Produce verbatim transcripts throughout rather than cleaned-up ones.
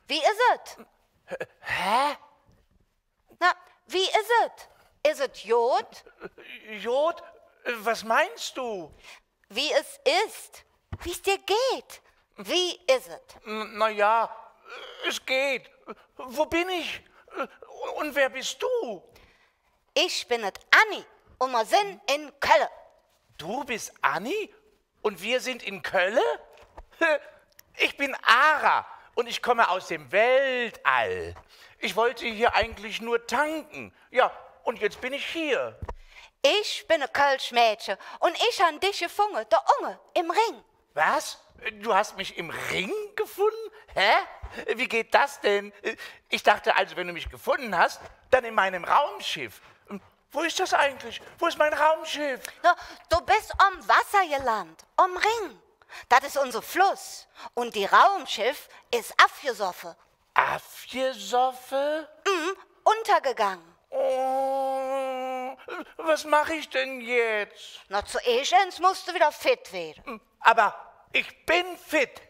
Wie es et? Hä? Na, wie es et? Es et god? God? Was meinst du? Wie es ist. Wie es dir geht. Wie es et? N-, na ja, es geht. Wo bin ich? Und wer bist du? Ich bin et Anni un mer sin en Kölle. Du bist Anni und wir sind in Kölle? Ich bin Ara und ich komme aus dem Weltall. Ich wollte hier eigentlich nur tanken. Ja, und jetzt bin ich hier. Ich bin e kölsch Mädche un ich han dich gefunge, do unge, em Ring. Was? Du hast mich im Ring gefunden? Hä? Wie geht das denn? Ich dachte also, wenn du mich gefunden hast, dann in meinem Raumschiff. Wo ist das eigentlich? Wo ist mein Raumschiff? Na, do bes om Wasser geland, om Ring. Dat es unse Floss. Un die Raumschiff es avgesoffe. Avgesoffe? Mhm, untergegangen. Oh, was mach ich denn jetzt? Na, zoeesch ens muss de widder fit weede. Aber ich bin fit.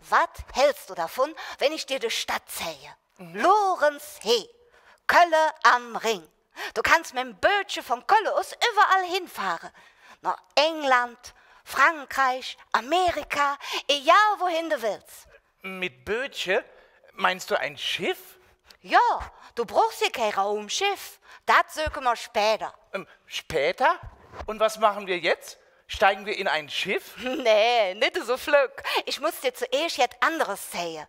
Wat hälds do dovun, wenn ich dir de Stadt zeige? Mhm. Lor ens he, Kölle am Ring. Do kanns mem Böötche vun Kölle us üvverall hinfahre. Noh England, Frankreich, Amerika, egal wohin de wells. Mit Böötche? Meinst du ein Schiff? Jo, do bruchs hee kei Raumschiff. Dat söke mer späder. Ähm, später? Und was machen wir jetzt? Steigen wir in ein Schiff? Nä, nit esu flöck. Ich muss dir zoeesch jet anderes zeige.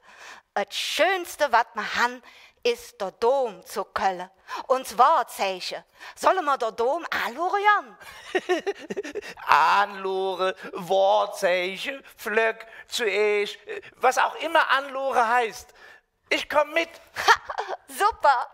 Et Schönste, wat mer han, es der Dom zo Kölle. Uns Wohrzeiche. Solle mer der Dom aanluure gonn? Aanluure, Wohrzeiche, flöck, zoeesch, was auch immer aanluure heißt. Ich komm mit. Super.